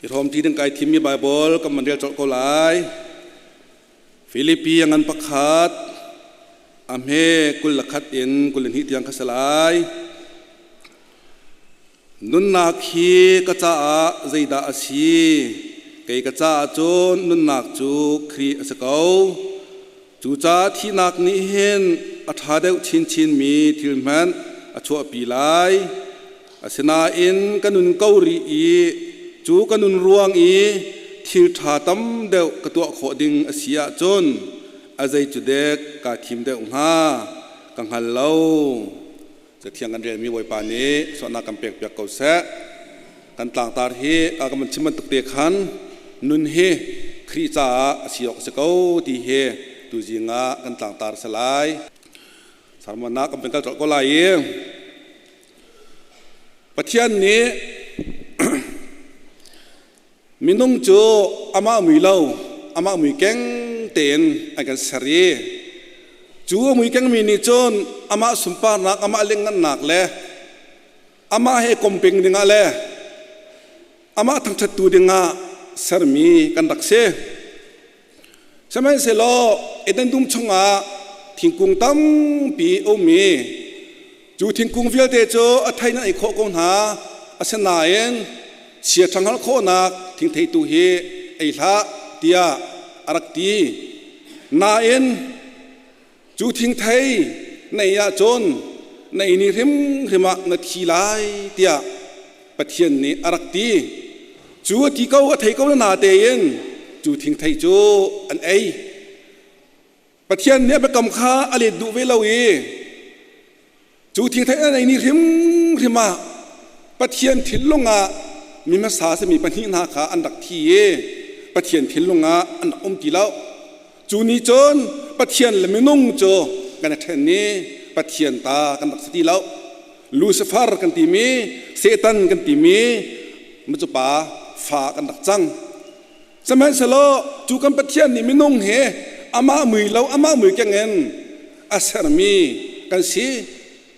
I hrawmṭi ding kai thimmi Baibal kan van rel colh ko lai. Filipi a ngan pakhat, a hme 21 in 22 tiang kha si lai. Nunnak hi ka caah zeidah a si? Kei ka caah cun nunnak cu Khrih a si ko. Cucaah thihnak nih hin a ṭha deuh chinchinmi thil hmanh a chuahpi lai. Asinain ka nun ko rih i cu ka nun ruang i thil ṭha tam deuh ka tuah khawh ding a si ahcun a zei cu dek kaa thim deuh hnga ka hngal lo. Cathiang kan relmi Bawipa nih suahnak kan pekpiak ko seh. Kan tlangtar hi ka kan chim bantuk te khan nun hi Khrih caah a si awk a si ko ti hi tuzing ah kan tlangtar a si lai. Sermon ah kan kal colh ko lai i Pathian nih minung cu amah mui lo amah mui keng tein an kan ser i cu a mui kengmi nih cun amah sunparnak amah lengngannak le amah he komping dingah le amah thangṭhattu dingah sermi kan rak si. Sihmanhsehlaw Eden dum chungah thingkung tampi a um i cu thingkung vialte cu a thei nan ei khawh ko hna. Asinain chia ṭha hngalh khawhnak thingthei tu hi ei hlah tiah a rak ti. Nain Cu thingthei na ei ahcun na ei ni hrimhrim ah na thi lai tiah Pathian nih a rak ti. Cu a ti ko a thei ko na tein cu thingthei cu an ei. Pathian nih a biakam kha a let duh ve lo i Cu thingthei an ei ni hrimhrim ah Pathian thinlung ah mi hmasa simi pahnih hna kha an rak thi i Pathian thinlung ah an rak um ti lo. Cu ni cun Pathian le minung cu kan i ṭhen i Pathian ta kan rak si ti lo. Lucifer kan timi, Satan kan timi micupa fa kan rak cang. Sihmanhsehlaw cu kan Pathian nih minung hi amah mui lo amah mui keng in a sermi kan si.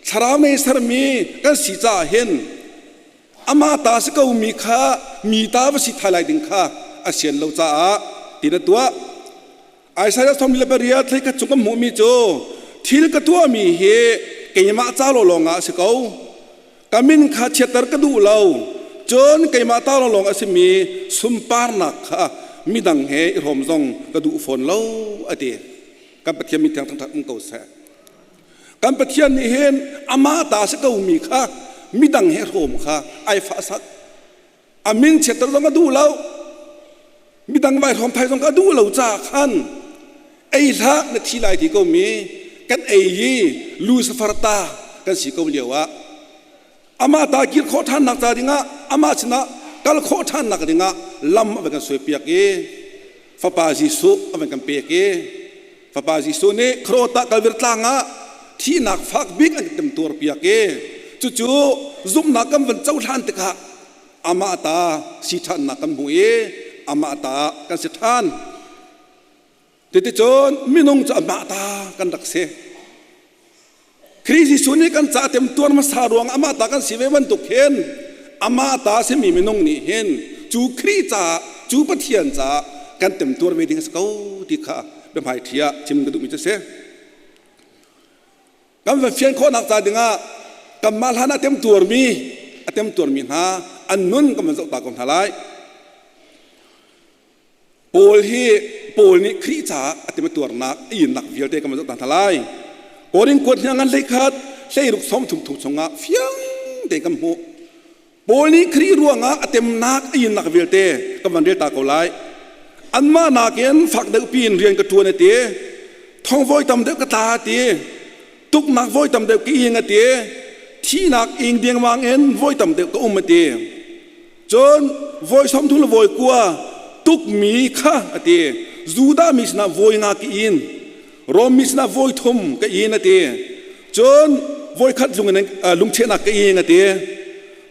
Thlarau mei sermi kan si caah hin amah ta si ko mi kha mi ta va si thai lai ding kha a sian lo caah tin a tuah. Isaiah 38 thlei khat chung kan hmuhmi cu thil ka tuahmi hi keimah ca lawlawng ah a si ko. Ka min kha chiatter ka duh lo. Cun keimah ta lawnglawng a simi sunparnak kha midang he i hrawm zong ka duh fawn lo a ti. Kan Pathian min thiang thangṭhat um ko seh. Kan Pathian nih hin amah ta si komi kha midang he hrawm kha ai fahsak. A min chiatter zong a duh lo. Midang vai hrawm thai zong kha a duh lo caah khan ei hlah na thi lai ti komi kan ei i Lucifer ta kan si ko lio ah amah ta kir khawh ṭhannak ca dingah amah sinah kal khawh ṭhannak dingah lam a van kan suaipiak i Fapa Jesuh a van kan pek i Fapa Jesuh nih Khrota Kalvir tlang ah thihnak fak bik an kan temtuarpiak i cucu zumhnak kan van cohlan tikah amah ta si ṭhannak kan hmu i amah ta kan si ṭhan. Cuticun minung cu amah ta kan rak si. Khrih Jesuh nih kan ca temtuar hmasa ruang amah ta kan si ve bantuk hin amah ta simi minung nih hin cu Khrih caah cu Pathian caah kan temtuar ve ding a si ko ti kha biahmai ṭhi ah chim ka duhmi cu a si. Kan va fian khawhnak ca dingah kanmah hlan ah temtuarmi a temtuarmi hna an nun kan van zoh ta ko hna lai. Paul hi Paul nih Khrih caah a temtuarnak a innak vialte kan van zoh ta hna lai. Korin kuat hna ngan 11 16 30 thum chungah fiang tein kan hmuh. Paul nih Khrih ruangah a temnak a innak vialte kan van rel ta ko lai. Anmah nakin fak deuh piin rian ka ṭuan a ti. Thong voi tam deuh ka tla a ti. Tuknak voi tam deuh ka ing a ti. Thihnak ing dengmang in voi tam deuh ka um a ti. Cun voi 30 le voi 9 tukmi kha a ti. Judah mi sinah voi nga ka in. Rom mi sinah voi thum ka in a ti. Cun voi khat lungchehnak ka ing a ti.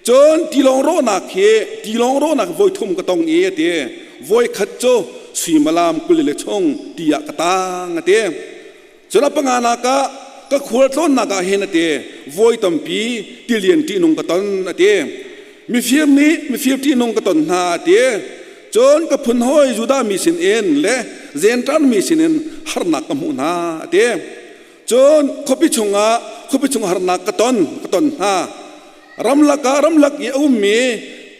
Cun tilawng rawhnak hi tilawng rawhnak voi thum ka tong i a ti. Voi khat cu suimilam 20 le chung ti ah ka tang a ti. Cun a panganak ah ka khualtlawnnak ah hin a ti. Voi tampi tilian ṭihnung ka ton a ti. Mifir nih mifir ṭihnung ka ton hna a ti. Cun ka phun hawi Judah mi sinin le Jentail mi sinin harnak ka hmuh hna a ti. Cun khuapi chungah khuapi chung harnak ka ton ka ton hna. Ramlak ah ramlak i a ummi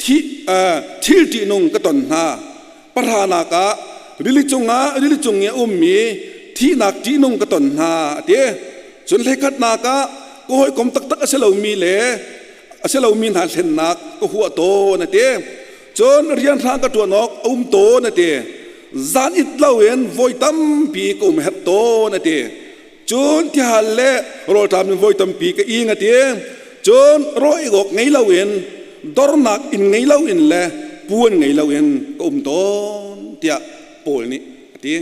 thi, uh, thil ṭihnung ka ton hna. Pahranak ah rili cungah rili cung i a ummi thihnak ṭihnung ka ton hna a ti. Cun hleikhatnak ah ka hawikom taktak a si lomi le a si lomi hna hlennak ka huah tawn a ti. Cun rianhrang ka ṭuan awk a um tawn a ti. Zan it loin voi tampi ka um herh tawn a ti. Cun tihal le rawlṭam in voi tampi ka ing a ti. Cun raw ei awk ngei loin dornak inn ngei loin le puan ngei loin ka um tawn tiah Paul nih a ti.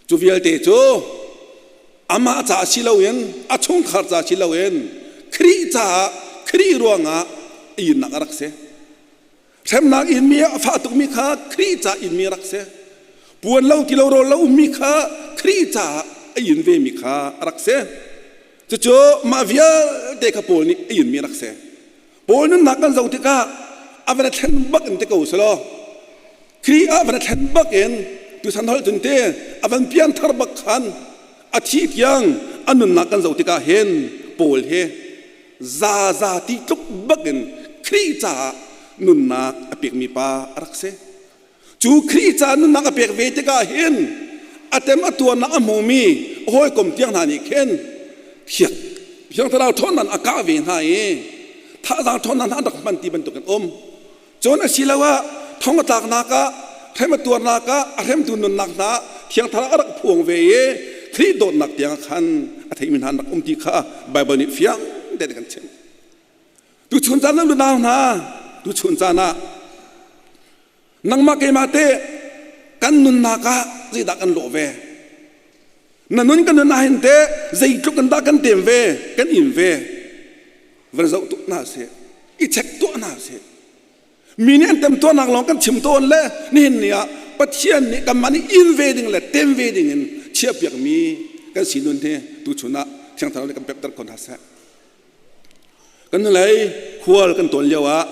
Cu vialte cu amah ca si loin a chungkhar ca si loin Khrih caah Khrih ruangah a innak a rak si. Hremnak inmi a fah tukmi kha Khrih ca inmi a rak si. Puan lo ti lo rawl lo ummi kha Khrih caah a in vemi kha a rak si. Cucu mah vialte kha Paul nih a inmi a rak si. Paul nunnak kan zoh tikah a van thlen bak in ti ko selaw Khrih ah van thlen bak in tuchan holh cun te a van pianthar bak khan a thih tiang a nunnak kan zoh tikah hin Paul hi zaza ti tluk bak in Khrih caah nunnak a pekmi pa a rak si. Cu Khrih caah nunnak a pek ve tikah hin a tem a tuarnak a hmumi a hawikom tiang hna nih khin thiang Thiang Thlarau ṭhawnnak a kah ve hna i thazaang ṭhawnnak hna an rak hman ti bantukin um. Cun asiloah thong a tlaknak ah hrem a tuarnak ah a hremtu nunnak hna Thiang Thlarau a rak phuang ve i Khrih dawtnak tiang khan a theimi hna an rak um ti kha Baibal nih fiang tein a kan chimh. Tuchun caan ah nunau hna, tuchun caan ah nangmah keimah te kan nunnak ah zeidah kan lawh ve? Na nun kan nun ah hin teh zeitluk in dah kan tem ve, kan in ve? Van zoh tuah hna sih, i check tuah hna sih. Mi nih an tem tuahnak lawng kan chim tawn le nihin ni ah Pathian nih kanmah nih in ve ding le tem ve ding in chiahpiakmi kan si nun hi tuchun ah Thiang Thlarau nih kan pekter ko hna seh. Kan hnulei khual kan tawn lio ah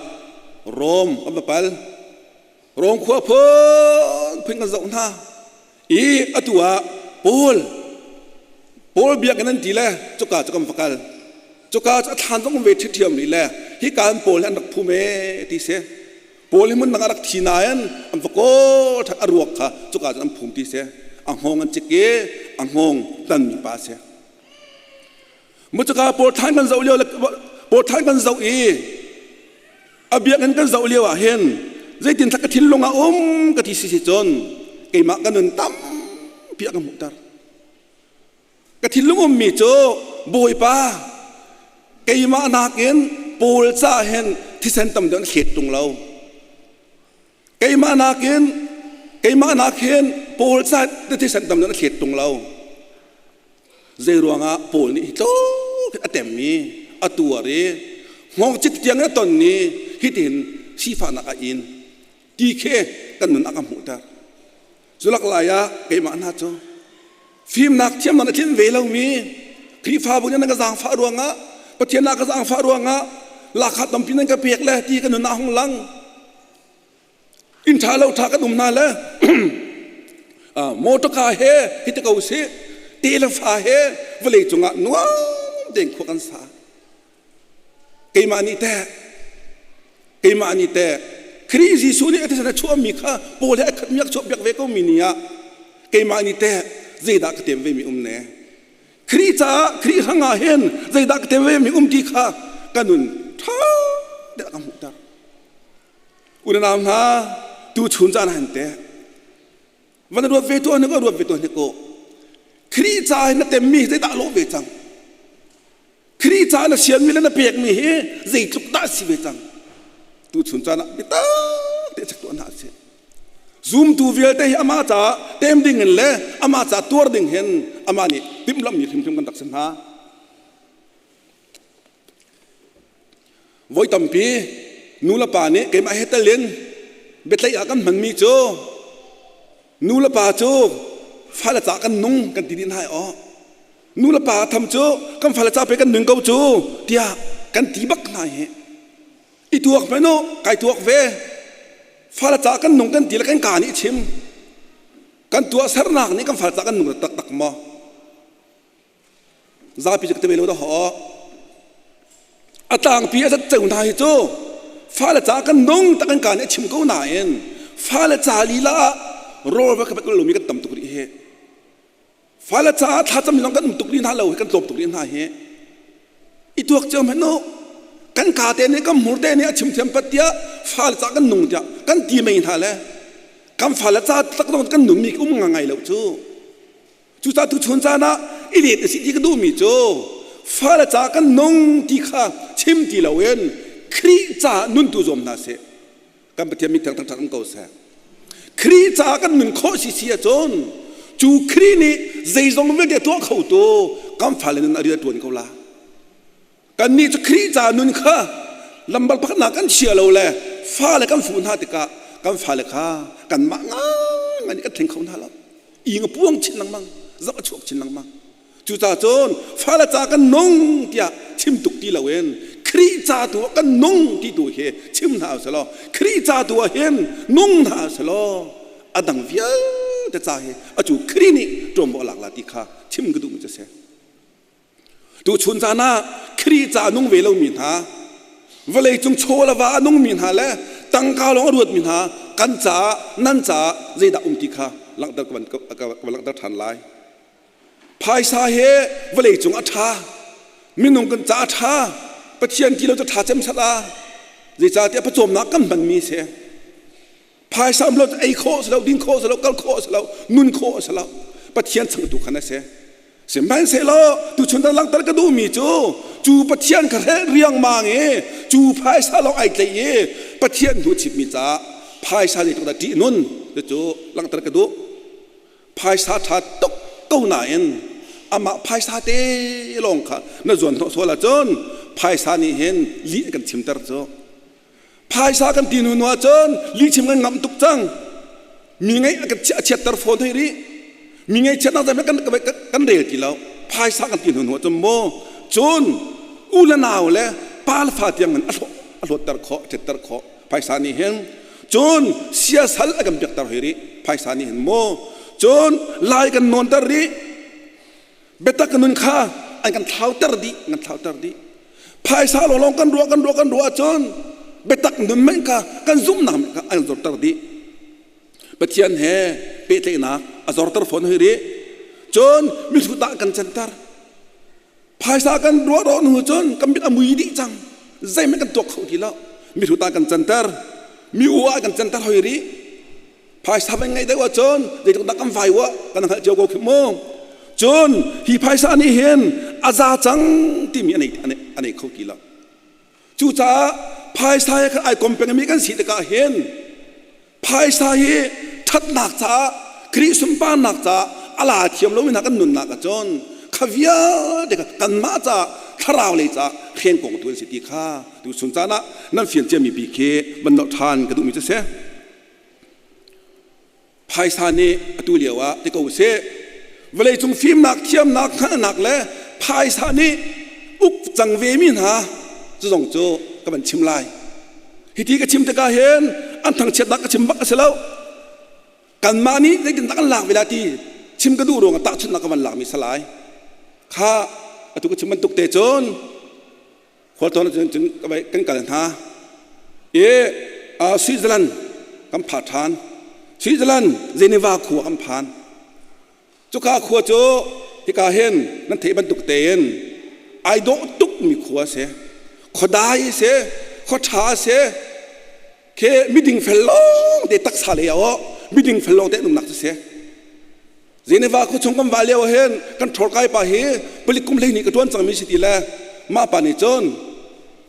Rom kan va pal. Rom khua phunphun kan zoh hna i atu ah Paul Paul biakinn an ti le cuka cu kan va kal. Cuka cu a thlan zong um ve ṭhiṭhiam rih le hika in Paul hi an rak phum ee ti si. Paul hi hmun dang ah rak thi nain an va kawl ṭhan a ruak kha cuka cun an phum ti si. A hngawng an cik i a hngawng tanmi pa a si. Mucaka pawl thlan kan zoh lio le pawl thlan kan zoh i a biakinn kan zoh lio ah hin zeitin thla ka thinlung ah um ka ti si si cun keimah ka nun tampi a ka hmuhter. Ka thinlung ummi cu Bawipa keimah nakin Paul ca hin thisen tam deuh na thlet tung lo. Keimah nakin keimah nak hin Paul ca thisen tam deuh na thlet tung lo. Zei ruangah Paul nih hi tluk a tem i a tuar i hngawngcik tiang a ton i hitihin sifahnak a in ti khi kan nun a ka hmuhter. Culak lai ah keimah hna cu fimnak thiamnak a tlinh ve lomi Khrihfabu nih nan ka zaangfah ruangah Pathian ah ka zaangfah ruangah lakha tampi nan ka pek le ti ka nun ah hung lang. Inn ṭha lo ṭha kan um hna le motorka he hi ti ko sih te le fa he vawlei cungah nuam tein khua kan sa. Keimah nih teh keimah nih teh Khrih Jesuh nih a thisen a chuahmi kha Paul he a khatmi a chuahpiak ve ko mi ni ah keimah nih teh zeidah ka tem ve mi um ne? Khrih caah Khrih hrangah hin zeidah ka tem ve mi um ti kha ka nun ṭha tein a ka hmuhter. Unau hna, tuchun caan han teh van ruat ve tuah hnik ruat ve tuah hnik ko. Khrih ca hin na temmi zeidah lawh ve cang? Khrih ca na sianmi le na pekmi hi zeitluk dah si ve cang? Tuchun caan ah biatak te chek tuah hna sih. Zumtu vialte hi amah caah tem ding in le amah caah tuar ding hin amah nih timhlamhmi hrimhrim kan rak si hna. Voi tampi nu le pa nih keimah he tel in biatleih ah kan hmanmi cu nu le pa cu fale ca kan nung kan ti dih hna aw. Nu le pa tham cu kan fale ca pe kan nung ko cu tiah kan ti bak hna hi. I tuak hmanh u, kai tuak ve. Fale ca kan nung kan ti le kan kaa nih chim. Kan tuahsernak nih kan fale ca kan nung taktak maw? Zapi cu ka ti ve lo dah haw. A tlangpi a zat ceu hna hi cu fale ca kan nung tak kan kaa nih a chim ko nain fale ca lila ah rawl va ka pek lomi kan tam tuk rih hi. Fale caah thlacam lawng kan um tuk rih hna lo hi kan tlawm tuk rih hna hi. I tuak cio hmanh u. Kan kaa te nih kan hmur te nih a chim thiam pat tiah fale ca kan nung tiah kan ti mei hna le kan fale ca tak dong kan nung mi um ngai lo cu. Cucaah tuchun caan ah i let a si ti ka duhmi cu fale ca kan nung ti kha chim ti loin Khrih caah nun tu zuam hna sih. Kan Pathian min thiang thangṭhat um ko seh. Khrih caah kan nun khawh si si ahcun cu Khrih nih zeizong vialte tuah khotu kan fale nun a rian a ṭuan ko la. Kannih cu Khrih ca nun kha lambar pakhatnak kan chia lo le fale kan fuh hna tikah kan fale kha kanmah ngai nih kan thleng kho hna lo. Ing a puang chin lengmang, zoh a chuak chin lengmang. Cucaah cun fale ca kan nung tiah chim tuk ti loin Khrih ca tu ah kan nung ti tu hi chim hna usih Khrih ca tu ah hin nung hna usih law a dang vialte ca hi acu Khrih nih ṭuanvo a lak la ti kha chim ka duhmi cu a si. Tuchun caan ah Khrih ca a nung ve lomi hna, vawleicung chaw le va a nungmi hna le tangka lawng a ruatmi hna kan caah nan caah zeidah um ti kha langhter ka van langhter ṭhan lai. Phaisa he vawleicung a ṭha, minung kan ca a ṭha, Pathian ti lo cu ṭha cem sat a. Zeicahtiah pawcawmnak kan hmanmi si. Phaisa um lo cu ei khawh a si lo, din khawh a si lo, kal khawh a si lo, nun khawh a si lo. Pathian changtu khan a si. Sihmanhsehlaw tuchun tan langhter ka duhmi cu cu Pathian kha hrelh riangmang i cu phaisa lawng ai tlaih i Pathian hnu chipmi caah phaisa zeitluk dah ṭih nun cu langhter ka duh. Phaisa ṭha tuk ko nain amah phaisa te lawng kha na zuan hnawh sual ahcun phaisa nih hin lih a kan chimter cu. Phaisa kan ti hnu ahcun lihchim kan ngamh tuk cang. Mi ngeih a kan a chiatter fawn hoi rih. Mi ngeihchiatnak zeihmanh kan, kan rel ti lo. Phaisa kan ti hnu ahcun maw cun u le nau le pa le fa tiang in a hlawtter khawh, a ṭhetter khawh. Phaisa nih hin cun siasal a kan biakter hoi rih. Phaisa nih hin maw cun lai kan nawnter rih. Biatak nun kha an kan thlauter dih, kan thlauter dih. Phaisa lawnglawng kan ruah kan ruah kan ruah ahcun biatak nun manh kha kan zumhnak kha an zorter dih. Pathian he pehtlaihnak a zorter fawn hoi rih. Cun mihrut ah kan canter. Phaisa kan ruah rawh hnu cun kan mit a mui dih cang. Zeihmanh kan tuak kho ti lo. Mihrut ah kan canter. Mi u ah kan canter hoi rih. Phaisa van ngeih deuh ahcun zeitluk dah kan vai uah kan hngalh cio ko khi mu. Cun hi phaisa nih hin a za cang timi a nei kho ti lo. Cucaah phaisa he khan ai kom pengmi kan si tikah hin phaisa hi ṭhatnak caah Khrih sunparnak caah a la thiam lomi hna kan nunnak ahcun kha vialte kha kanmah caah thlarau lei caah hrengkongtu an si ti kha tu chun caan ah nan fian ciami pi khi van nolh ṭhan ka duhmi cu si. Phaisa nih atu lio ah ti ko sih vawleicung fimnak thiamnak hngalhnak le phaisa nih uk cang ve mi hna cu zong cu ka van chim lai. Hiti ka chim tikah hin an thangchiatnak ka chim bak a si lo. Kanmah nih zeitindah kan lak ve lai ti chim ka duh ruangah tahchunhnak ka van lakmi si lai. Kha atu ka chim bantuk te cun Khualtlawn cun cun kan kal hna i Switzerland kan pha ṭhan. Switzerland Geneva khua kan phan. Cuka khua cu hika hin nan theih bantuk tein ai dawh tukmi khua a si. Khuadai a si, khua ṭha a si. Khi miding fel lawng te taksa lei ah miding fel lawng te an umnak cu si. Geneva khuachung kan vah lio ah hin kan ṭhawlkai pa hi palik kum 12 ka ṭuan cangmi si ti le mah pa nih cun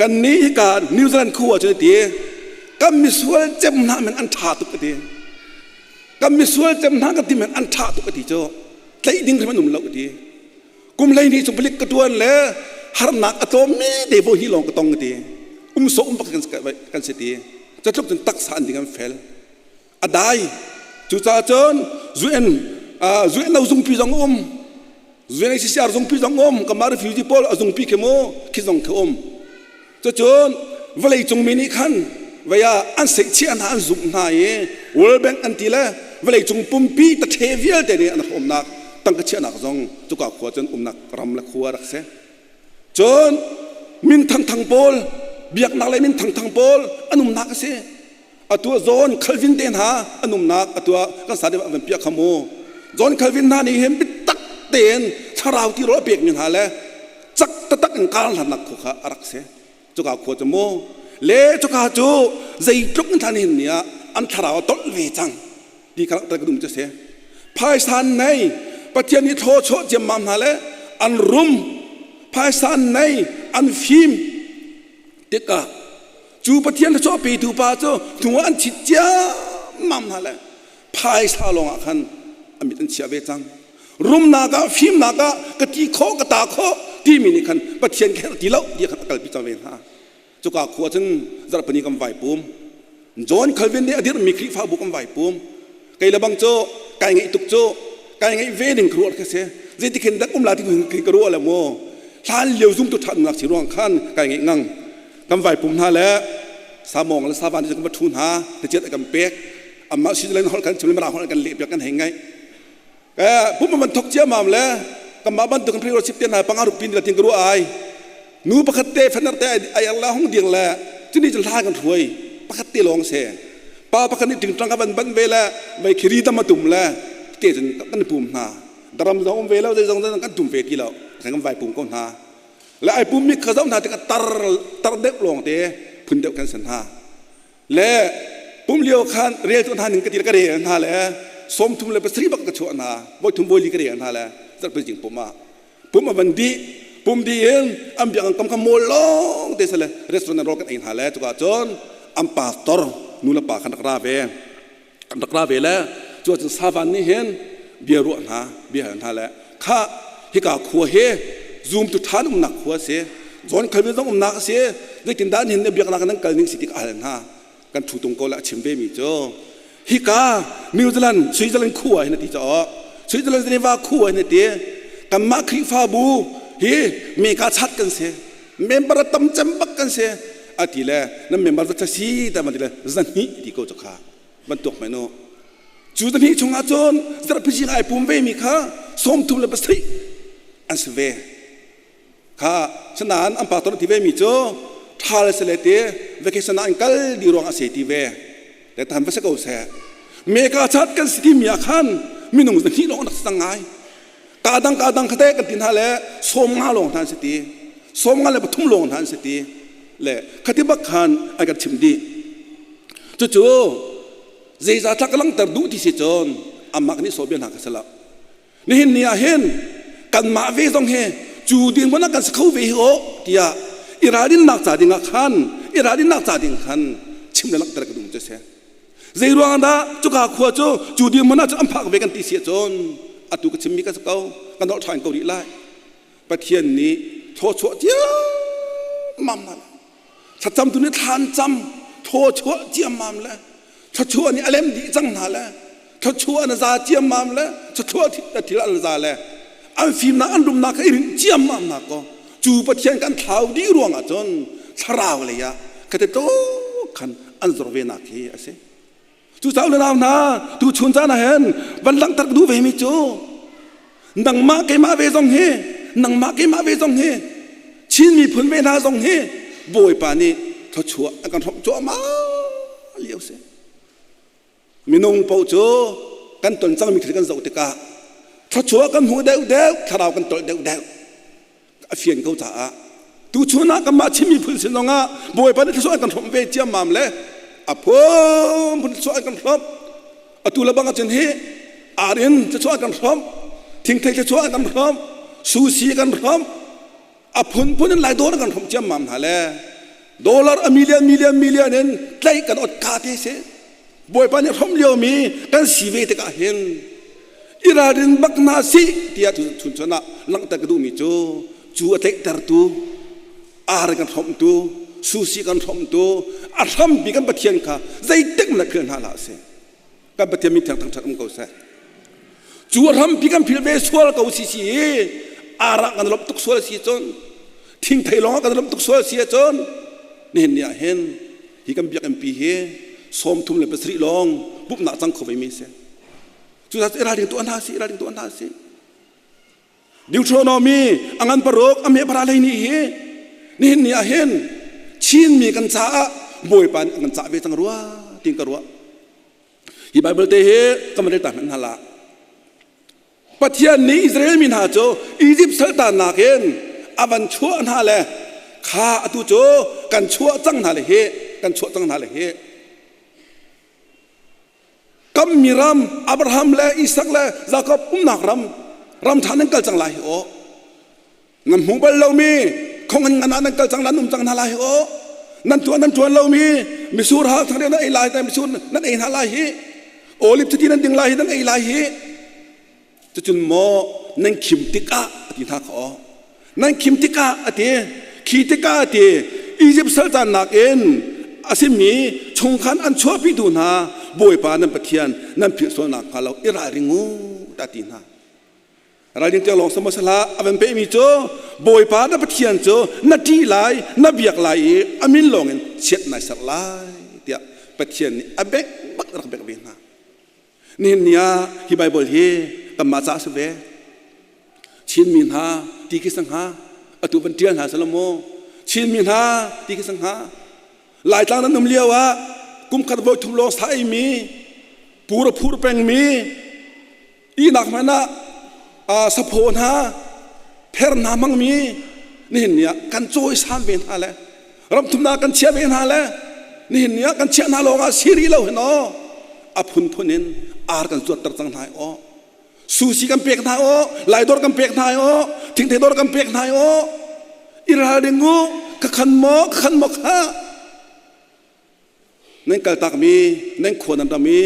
kan nih hika New Zealand khu ah cun a ti kan misual cem hna men an ṭha tuk a ti kan misual cem hna kan ti men an ṭha tuk a ti cu tlaih ding hrim an um lo a ti kum 12 chung palik ka ṭuan le harnak a tlawmmi te vo hi lawng ka tong a ti um sawh um bak kan si ti catluk cun taksa an ding an fel a dai cucaah cun UN UNO zungpi zong um UNHCR zungpi zong um kamah refugee pawl a zungpi khi mu khi zong khi um cucun. vawleicung mi nih khan vei ah an seihchiah hna an zumh hna i World Bank an ti le vawleicung pumpi tathe vialte nih an rak umnak tangka chiahnak zong cuka khua cun umnak ram le khua rak si. Cun min thangthang pawl biaknak le min thangthang pawl an umnak a si. Atu ah John Calvin te hna an umnak atu ah kan sa deuh van piah kha mu. John Calvin hna nih hin biatak tein thlarau tirawl a pekmi hna le cak taktak in kar hlannak khua kha a rak si. Cuka khua cu mu le cuka cu zeitluk in thlan hin ni ah an thlarau a tolh ve cang ti kha langhter ka duh cu si. Phaisa an nei Pathian nih thlawchuah ciammam hna le an rum phaisa an nei an fim tikah cu Pathian thluachuah petu pa cu hnu ah an thit ciammam hna le phaisa lawngah khan a mit an chiah ve cang. Rumnak ah fimnak ah ka ti khawh ka ta khawh timi nih khan Pathian ka herh ti lo ti khan a kalpi cang ve hna. Cuka khua cun zarhpini kan vai pum. John Calvin nih a dirhmi Khrihfabu kan vai pum. Kei le bang cu kai ngaih tuk cu kai ngaih ve ning ka ruah ka si. Zeitikhin dak um la ti ka ruah le mu. Hlan lio zumtu ṭhatnak si ruang khan kai ngaih ngang. Kan vai pum hna le samawng le savan kan va ṭhu hna te kan pek. Amah Switzerland holh kan chim le Mirang holh kan leh piak kan hei ngaih. Pum man thok ciamam le kanmah bantuk kan pre te hna panga ruk pin tin ka ruah ai. Nu pakhat te fanar te ai la hong ding le cuni cu hla kan hruai pakhat te lawng se. Pa pakhat nih tingtang ka van ban ve le vei khiri tam atum le te cun kan pum hna. Daram zong um ve lo zei zong kan tum ve ti lo. Kan vai pum ko hna. Le ai pum mi kha zoh hna tikah tar tar deuh lawng te phun deuh kan san hna. Le pum lio khan rel tu hna ning ka ti ka rel hna le 37 bak ka chuah hna voi thum voi li ka rel hna le zarhpi jing pum ah pum a van dih pum di in an biak an kam kha mawl lawng te sale restaurant an rawl kan ei hna le cuka cun an pastor nu le pa khan rak ra ve an rak ra ve le cu cun savan nih hin bia ruah hna bia hal hna le kha hika khua hi zoom tu than umnak khua si John Calvin zong umnak a si zeitindah nihin ni biaknak nan kal ning si tik a hal hna kan thu tung ko le a chim ve mi cu hika New Zealand Switzerland khua hin a ti caw Switzerland Geneva khua hin a ti kanmah Khrihfabu hi meka chat kan si member a tam cem bak kan si a ti le nan member za si ta man ti le zahnih ti ko cu kha bantuk mai nu cu zahnih chungah cun zarhpi ai pum ve mi kha 37 an si ve kha sanain an pastor ti ve mi cu ṭhal se le ti vacation ah an kal di ruang a se ti ve le tan va se ko se meka chat kan si ti mi ah khan minung zahnih lawng nak sang ngai ka dang ka dang khate kan tin ha le 50 lawng hna an si ti 53 lawng hna an si ti le khati bak khan an kan chim dih cucu zeizah tlak langter duh ti si cun amah nih sawbia hna ka sala nihin ni ah hin kanmah ve zong hi cu ding hmanh ah kan si kho ve hi aw tiah i ralrinnak ca ding ah khan i ralrinnak ca ding khan chim le langhter ka duh cu si Zei ruang dah cuka khua cu cu dirhmun ah cun an phak ve kan ti si ahcun atu ka chimmi ka si ko kan dolh ṭhan ko rih lai. Pathian nih thawchuah ciammam hna le thlacamtu nih thla an cam thawchuah ciammam le thluachuah nih a lem dih cang hna le thluachuah an za ciammam le thluachuah thil an za le an fimnak an rumnak kha i rinh ciammam hna kaw cu Pathian kan thlau dih ruangah cun thlarau lei ah khate tluk khan an zor ve nak hi a si. Cucaah le nau hna tu chun caan ah hin van langhter ka duh ve mi cu nangmah keimah ve zong hi nangmah keimah ve zong hi Chin miphun ve hna zong hi Bawipa nih thluachuah a kan hrawmh cuahmah lio si. Minung paoh cu kan ton cangmi thil kan zoh tikah thluachuah kan hmuh deuhdeuh, thlarau kan tolh deuhdeuh. A fian ko caah tuchun ah kanmah Chin miphun sin zongah Bawipa nih thluachuah an kan hrawmh ve ciammam le a phunphun thluachuah an kan hrawmh. Atu le bang ahcun hi ar-inn thluachuah an kan hrawmh, thingthei thluachuah an kan hrawmh, sushi kan hrawmh, a phunphun in lai dawr kan hrawmh ciammam hna le dollar a million million million in tlaih kan ot ka te si bawipa nih hrawmh liomi kan si ve tikah hin i ralrin bak hna si tiah chunchun ah langhter ka duhmi cu cu a tlaihtertu ar kan hrawmhtu susi kan hrawmhtu a hrampi kan pathian kha zeitik na philh hna hlah sih kan Pathian min thiang thangṭhat um ko seh. Cu a hrampi kan philh ve sual ko si si hi arah kan lawmh tuk sual si cun thingthei lawng kan lawmh tuk sual si ahcun. Nihin ni ah hin hi kan biakinn pi hi 37 lawng pumhnak cang kho ve mi si. Cucaah i ralring tuah hna sih, i ralring tuah hna sih. Deuteronomy a ngan paruk a meh para lei ni hi nihin ni ah hin Chinmi kan caah Bawipa nih a kan cah ve cang rua tiin ka ruah. Hi Bible te hi kan rel ta hmanh hna la. Pathian nih Israel mi hna cu Egypt saltannak in a van chuah hna le kha atu cu kan chuah cang hna le hi kan chuah cang hna le hi kammi ram Abraham le Isak le Jakob umnak ram ram ṭha nan kal cang lai hi aw nan hmu bal lomi khong an ngan ah nan kal cang nan um cang hna lai hi aw nan tuah nan ṭuan lomi misur hal thang nan ei lai misur nan ei hna lai hi olive chiti nan ding lai hi nan ei lai hi Cucun maw nan khim tikah a ti hna kha aw. Nan khim tikah a ti. Khi tikah a ti. Izipt saltannak in a simi chungkhan an chuahpitu hna Bawipa nan Pathian nan philh sual nakhnga lo i ralring u ta ti hna. Ralring tiang lawng sama salah a van pehmi cu Bawipa na Pathian cu na ṭih lai, na biak lai i a min lawngin chiat nai serh lai tiah Pathian nih a bek bak rak bek ve hna. Nihin ni ah hi Baibal hi kanmah caah a si ve. Chinmi hna ti khi sangha atu van ṭial hna selaw maw Chinmi hna ti khi sangha Laitlang nan um lio ah kumkhat voi thum lawng sa eimi pur a phur pengmi ihnak hmanh ah saphaw hna pher hna hmangmi nihin ni ah kan cawisan ve hna le ramthumnak kan chiah ve hna le nihin ni ah kan chiah hna lawng ah si rih lo hin aw a phunphun in ar kan zuatter cang hna aw sushi kan pek hna aw laidawr kan pek hna aw thingthei dawr kan pek hna aw i ralring u ka khan maw ka khan maw kha Nan kaltakmi nan khua nan ram i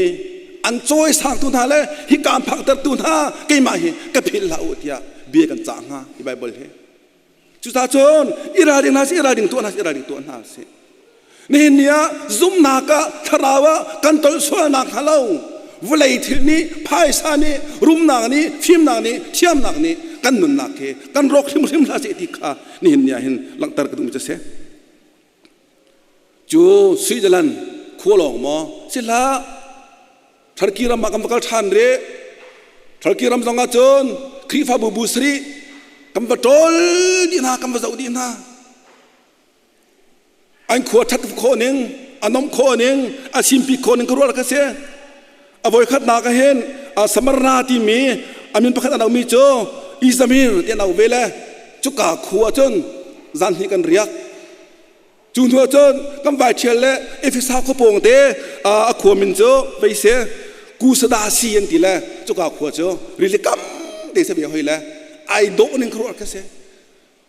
an cawisangtu hna le hika an phaktertu hna keimah hi ka philh hlah u tiah bia kan cah hnga hi Baibal hi. Cucaah cun i ralring hna sih, i ralring tuah hna sih, i ralring tuah hna sih. Nihin ni ah zumhnak ah thlarau ah kan tolh sualnak hnga lo vawlei thil nih phaisa nih rumnak nih fimnak nih thiamnak nih kan nunnak hi kan rawk hrimhrim hlah sih ti kha nihin ni ah hin langhter ka duhmi cu a si. Cu Switzerland khua lawng maw si hlah Turkey ram ah kan va kal ṭhan rih. Turkey ram zong ah cun Khrihfabu bu sarih kan va ṭawl dih hna, kan va zoh dih hna. An khua ṭhat khawh ning, a nomh khawh ning, a simpi khawh ning ka ruah ka si. A voikhatnak ah hin Samarna timi a min pakhat an auhmi cu Izamir ti an auh ve le cuka khua cun zan hnih kan riak. Cu hnu ahcun kan vai ṭhial le Efesa khua pawng te a khua min cu vei si Kusadasi an ti le cuka khua cu rili kam te si ve hoi le ai dawh ning khuaruah ka si.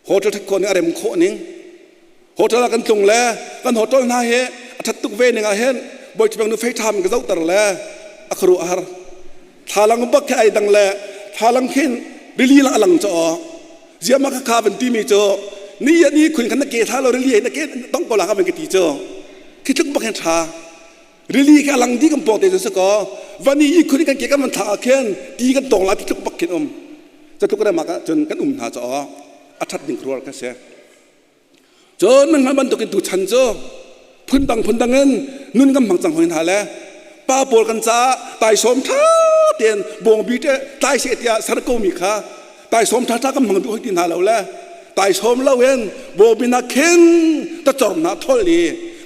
Hotel ṭhat khawh ning a rem khawh ning hotel ah kan tlung le kan hotel hna hi a ṭhat tuk ve ning ah hin bawi nu fei ṭham ka zohter le a khuaruah har thlalang bak khi ai dang le thlalang khin rili lang a lang cho ziama kha kha van timi cu ni ya ni khun khan na ke thla lo rili na ke tong ko la ka van ka ti cu khi tluk bak hin ṭha rili kha lang di kan pawng te cu ko vani i khun kan ke kan van thla ah khin ti kan tong la ti tluk bak khin um catluk ram ah cun kan um hna cho a ṭhat ding rual ka si Cun nan hngalh bantukin tuchan cu phundang phundang in nun kan hmang cang hoi hna le pa pawl kan caah taisawm ṭha tein bawngbi te tlai seh tiah ser komi kha taisawm ṭha ṭha kan hmang duh hoi ti hna lo le taisawm loin bawngbi na khin ta cor hna thol i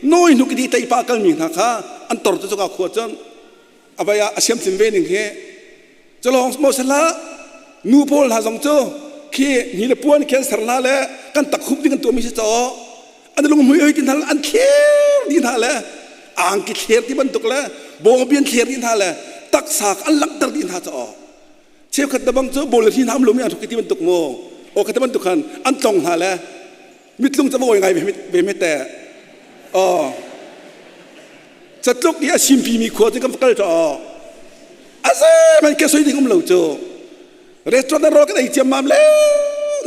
nawi hnuk i tei pa kalmi hna kha an tor cu cuka khua cun a vai ah a siamchin ve ning hi Culawng maw si hlah nu pawl hna zong cu khi ni le puan khi an ser hna le kan takhup ding an tuahmi si caw an lunghmui oi ti hna an thler dih hna le angki thler ti bantuk le bawngbi an thler dih hna le taksa an langhter dih hna caw cheukhat da bang cu bawl le hri hna um lomi an hruk ti bantuk mu aw kha ti bantuk khan an tlong hna le mitlung ca va ngai ve me te aw catluk i a simpi mi khua cu kan va kal caw a zeihmanh ke soi ding um lo cu restaurant rawl kan ei ciammam le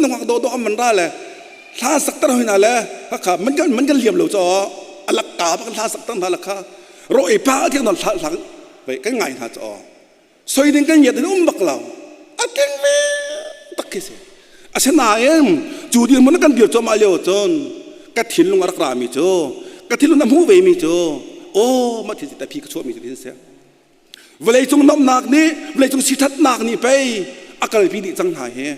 nungak dawh dawh an ra le hla sakter hoi hna le kha man kan man kan liam lo cho alak ka ba kan hla sakter hna la kha ro ei pa thiang non hla hla kan ngai hna cho soi ding kan ngiat in um bak lo a keng ve tak khi si asinain cu dirhmun kan dir cuahmah lio cun. Ka thinlung a rak rami cu, ka thinlung na hmuh ve mi cu, aw mah thil phi ka chuahmi cu tin si. Vawleicung nomnak nih, vawleicung sithatnak nih pei a kalpi dih cang hna hi.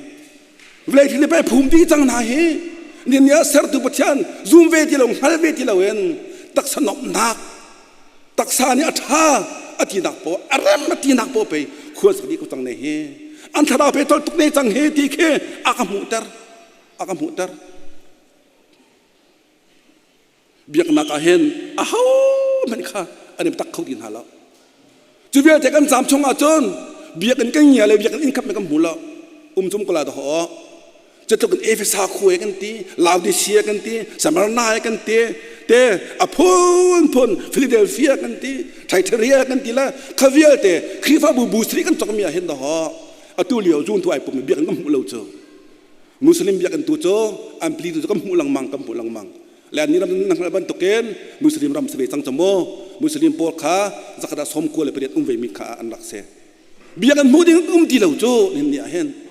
Vawlei thil nih pei a phum dih cang hna hi. Ni ni ah sertu Pathian zum ve ti lo, hngal ve ti loin taksa nomnak taksa nih a ṭha a tinak paoh a rem a tinak paoh pei khua sak dih ko cang ne hi an thlarau pe tol tuk ne cang hi ti khi a ka hmuhter a ka hmuhter biaknak ah hin aho hmanh kha an i tak kho ti hna lo cu vialte kan caam chung ahcun biakinn kan ngia le biakinn inn khap kan hmu lo um cum ko la da ho Cutluk in Efesa khua kan ti, Laodicea kan ti, Smyrna kan ti, te a phunphun Philadelphia kan ti, Thyatira kan ti le kha vialte Khrihfabu bu sri kan cawkmi ah hin daw atu lio zun tu ai pum biakinn kan hmuh lo cu. Muslim biakinn tu cu an pli tu cu kan hmuh lengmang kan hmuh lengmang. Le an ram nan hngalh bantukin Muslim ram si ve cang cu mu. Muslim pawl kha zakhat ah 98 um ve mi kha an rak si. Biakinn hmuh ding um ti lo cu hin ni ah hin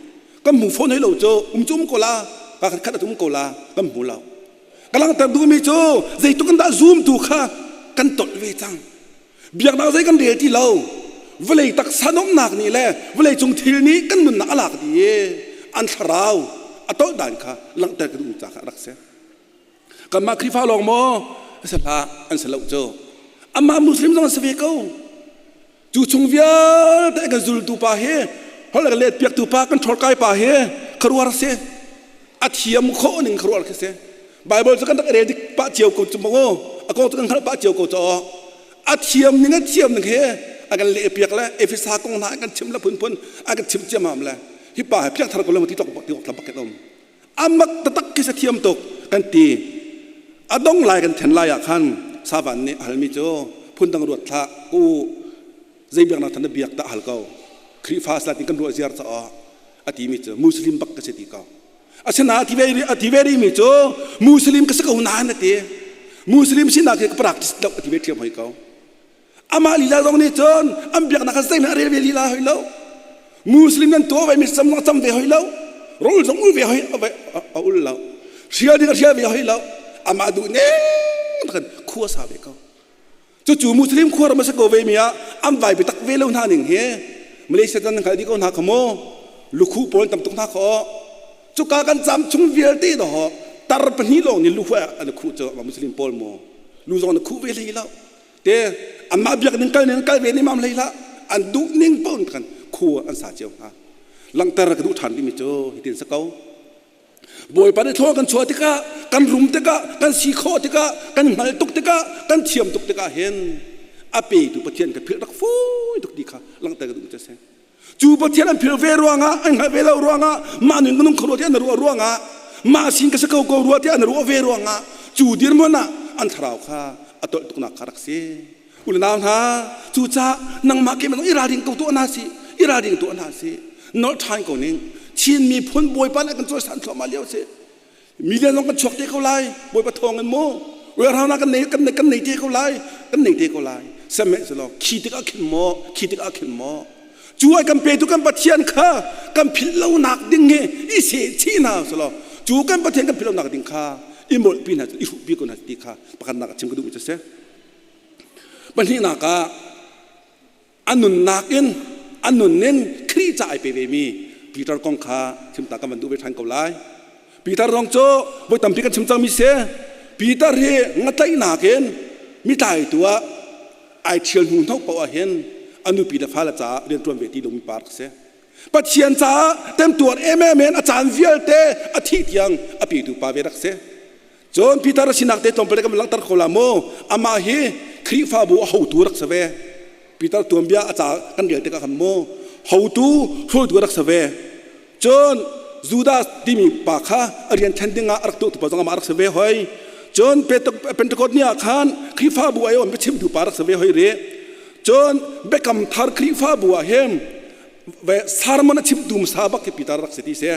kan hmu fawn hoi lo cu um cu um ko la ka khat khat um ko la kan hmu lo ka langhter duhmi cu zeitluk in dah zumtu kha kan tolh ve cang biaknak zei kan rel ti lo vawlei taksa nomnak nih le vawlei cung thil nih kan nunnak a lak dih i an thlarau a tolh dan kha langhter ka duhmi ca kha a rak si Kanmah Khrihfa lawng maw a si hlah an si lo cu. Amah Muslim zong an si ve ko. Cu chung vialte kan zultu pa hi holh kan let piaktu pa kan ṭhawlkai pa hi khuaruahar si. A thiam khawh ning khuaruahar khi si. Bible cu kan rak rel dik pah cio ko cu maw a kong cu kan hngalh pah cio ko caw. A thiam ning a thiam ning he a kan leh piak le Efesa kong hna a kan chim le phunphun a kan chim ciamam le hi pa hi piak thar ko le ti tok ti tok bak um. Amak taktak khi sa thiam tuk kan ti. A dong lai kan then lai ah khan savan nih a halmi cu phundang ruat hlah u zei biaknak than na biak dah hal ko. Khrihfa sila tin kan ruah ziar caah a timi cu Muslim bak ka si ti ko. Asinain a ti ve a ti ve rihmi cu Muslim ka si ko nain a ti. Muslim sinak hi ka practice lo a ti ve ṭhiam hoi ko. Amah lila zong nih cun an biaknak kha zeihmanh a rel ve lila hoi lo. Muslim nan tuah ve mi cam zong a cam ve hoi lo. Rawl zong ul ve hoi a ul lo. Hrial ding a hrial ve hoi lo. Amah duh ning khan khua sa ve ko. Cucu Muslim khua ram a si ko ve mi ah an vai biatak ve lo hna ning hi Malaysia tan hngal dih ko hna kha mu lukhu pawl tam tuk hna kha cuka kan cam chung vialte do tar pahnih lawng nih lu an khuh cu Muslim pawl mu lu zong na khuh ve hlei lo te anmah biak ning kal ning kal ve ning mam hlei hlah an duh ning paoh in khan khu an sa cio hna langhter ka duh ṭhan timi cu hitin sa ko Bawipa nih thlaw kan chuah tikah kan rum tikah kan si khawh tikah kan hngal tuk tikah kan thiam tuk tikah hin a petu Pathian ka philh rak fawi tuk ti kha langhter ka duh cu a si Cu Pathian an philh ve ruangah, an hngalh ve lo ruangah, mah nun minung kho rua tiah an ruah ruangah, mah sin ka si ko ko rua tiah an ruah ve ruangah, cu dirhmun ah an thlarau kha a tolh tuknak kha rak si. Unau hna, cucaah nangmah keimah zong i ralring ko tuah hna si, i ralring tuah hna si. Nolh ṭhan ko ning. Chin miphun Bawipa nih a kan cawisan thluahmah lio si. Million zong kan chuak te ko lai Bawipa thawng in mu warehouse kan nei kan nei kan nei te ko lai kan nei te ko lai sihmanhsehlaw khi tikah khin maw khi tikah khin maw cu ai kan petu kan Pathian kha kan philh lonak ding hi i seh chih hna selaw cu kan Pathian kan philh lonak ding kha i molhpi hna i hruhpi ko hna ti kha pakhatnak a chim ka duhmi cu a si pahnihnak ah A nunnak in a nun in Khrih ca ai pe vemi Peter kong kha chimta kan van duh ve ṭhan ko lai. Peter zong cu voi tampi kan chim cangmi si. Peter hi ngatlaihnak in mitlaitu ah ai ṭhial hnu hnok paoh ah hin a nupi le fale caah rianṭuan ve ti lomi pa rak si. Pathian caah temtuar emem in a caan vialte a thih tiang a petu pa ve rak si. Cun Peter a sinak te tlawmpal kan langhter kho la mu. Amah hi Khrihfabu a hotu rak si ve. Peter tuanbia a ca kan rel tikah khan mu hotu hruaitu rak si ve. Cun Judas timi pa kha a rian thlen dingah a rak tuahtu pa zong amah rak si ve hoi. Cun Pentecost ni ah khan Khrihfabu ai um biachimtu pa rak si ve hoi rih. Cun Biakam Thar Khrihfabu ah hin sermon a chimtu hmasa bak khi Peter rak si ti si.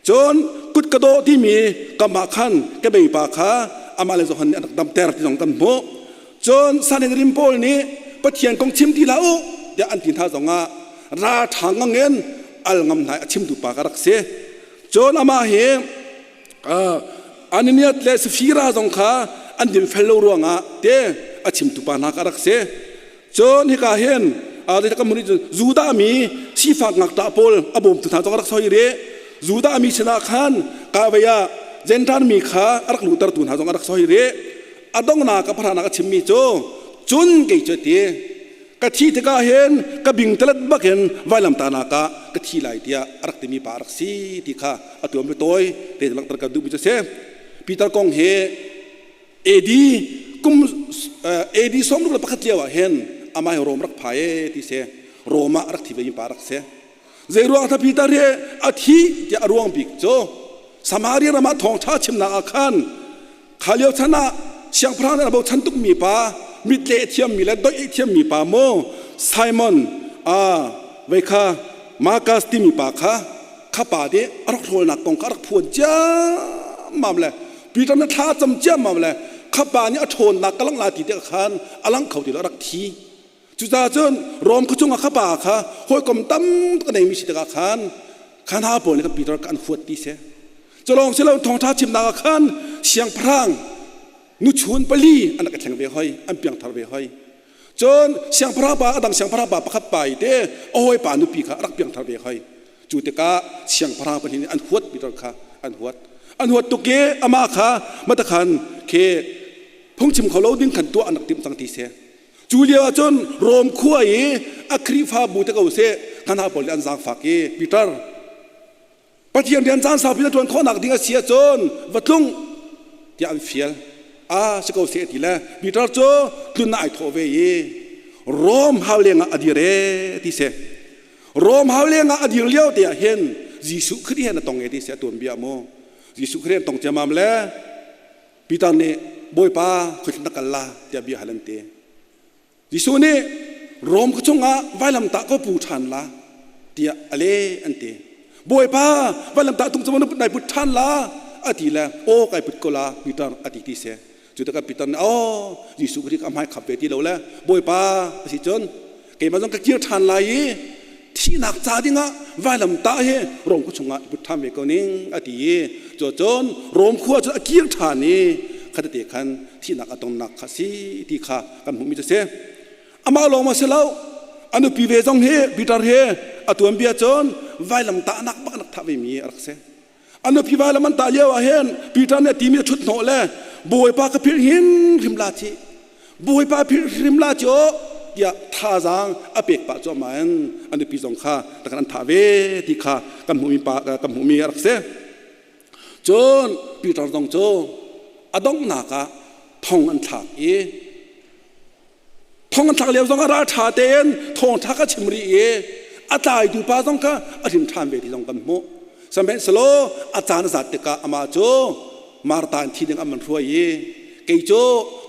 Cun kut ka dawh timi kam ah khan kebei pa kha amah le Johan nih an rak damter ti zong kan hmuh. Cun Sanhedrin pawl nih Pathian kong chim ti hlah u tiah an ti hna zongah ralṭha ngangin al ngam hna i a chimtu pa ka rak si. Cun amah hi. Ananias le Safira zong kha an dinfel lo ruangah te a chimtu pa hna kha rak si. Cun hika hin kan hmuh cun Judah mi sifak ngakṭah pawl a bawmtu hna zong a rak soi rih. Judah mi sinah khan kahvei ah Gentile mi kha a rak luhtertu hna zong a rak soi rih. A donghnak a pahranak a chimmi cu cun kei cu a ti ka thi tikah hin ka bingtalet bakin vailamtahnak ah ka thi lai tiah a rak timi pa a rak si ti kha a tuam tawi te langhter ka duhmi cu a si. Peter kong hi AD kum AD 61 lio ah hin amah hi Rom rak phai e ti si Rom ah rak thi ve mi pa rak si zei ruang tha Peter hi a thi tiah a ruang bik cu Samaria ram ah thawngtha chimnak ah khan kha lio chan ah siangpahrang nih a bochan tuk mi pa mitle thiam mi le doih thiam mi pa mu Simon a vei kha Marcus timi pa kha kha pa nih a rak hrawlnak kong kha a rak phuan ciammam le Peter na thla cam ciammam le kha pa nih a ṭhawnnak ka langh la ti tikah khan a lang kho ti lo a rak thi. Cucaah cun Rom khuachung ah kha pa kha hawikom tam tuk a neimi si tikah khan kha hna pawl nih khan Peter kha an huat ti si. Culawng si lo thawngṭha chimnak ah khan siangpahrang nuchun pali an rak i thleng ve hoi, an piangthar ve hoi. Cun siangpahrang pa a dang siangpahrang pa pakhat pa i te a hawipa nupi kha a rak piangthar ve hoi. Cu tikah siangpahrang pahnih nih an huat Peter kha an huat. An huat tuk i amah kha matakhan khi phungchim kho lo ding khan tuah an rak timh cang ti si. Cu lio ah cun Rom khua i a Khrihfabu te ko seh hna pawl nih an zaangfak i Peter Pathian rian caan saupi na ṭuan khawhnak ding a si ahcun va tlung tiah an fial. A si ko seh ti le Peter cu tlun ah ai thawh ve i Rom hau leng ah a dir e ti si. Rom hau leng ah a dir lio te ah hin Jesuh Khrih he na tong e ti si a tuanbia mu. Jesuh Khrih an tong ciamam le Peter nih Bawipa khuathling na kal la tiah bia hal an ti. Jesuh nih Rom khua chungah vailamtah ka pu ṭhan la tiah a leh an ti. Bawipa vailamtah tung cu nai put ṭhan la a ti le aw kai put ko la Peter a ti ti si. Cu tikah Peter nih aw Jesuh Khrih ka hmai khap ve ti lo le Bawipa a si cun keimah zong ka kir ṭhan lai i thihnak ca dingah vailamtah hi Rom khua chungah i put ṭhan ve ko ning a ti i cucun Rom khua cu a kir ṭhan i khatete khan thihnak a tonnak kha si ti kha kan hmuhmi cu a si. Amah lawng ma si lo, a nupi ve zong hi Peter hi a tuanbia cun vailamtahnak bak rak thah vemi a rak si. A nupi vailam an tah lio ah hin Peter nih a timi a ṭhut hnawh le Bawipa ka philh hin hrim la ci Bawipa philh hrim la ci aw tiah thazaang a pek pah cuahmah in a nupi zong kha takan an thah ve ti kha kan hmuhmi pa kan hmuhmi a rak si. Cun Peter zong cu a donghnak ah thong an thlak i thong an thlak lio zong ah ralṭha tein thawngṭha ka chim rih i a tlaitu pa zong kha a hrim ṭhan ve ti zong kan hmuh. Sihmanhsehlaw a caan a zat tikah amah cu Martha in thi ding an man hruai i kei cu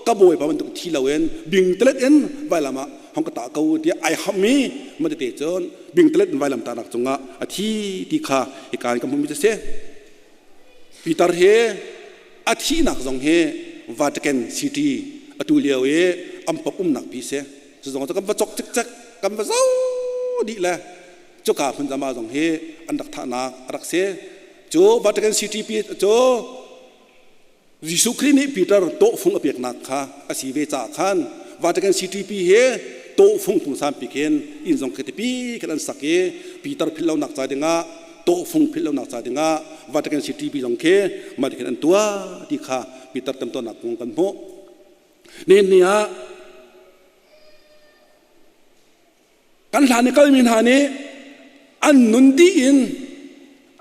ka bawipa bantuk thi loin bingtalet in vailam ah hong ka tah ko tiah ai ham i matete cun bingtalet in vailam tahnak cungah a thi ti kha hika in ka hmuhmi cu a si. Peter hi a thihnak zong hi Vatican City atu lio i an pop umnak pi si. Cu zong cu kan va cok cikcek kan va zo dih le cuka hmun zama zong hi an rak thahnak a rak si. Cu Vatican City pi cu Jesuh Khrih nih Peter tawhfung a peknak kha a si ve caah khan Vatican City pi hi tawhfung pungsan pi khin inn zong khi tipi khin an sak i Peter philh lonak ca dingah tawhfung philh lonak ca dingah Vatican City pi zong khi mah ti khin an tuah ti kha Peter temtuarnak kong kan hmuh. Nihin ni ah Kan hlan i kalmi hna nih an nun dih in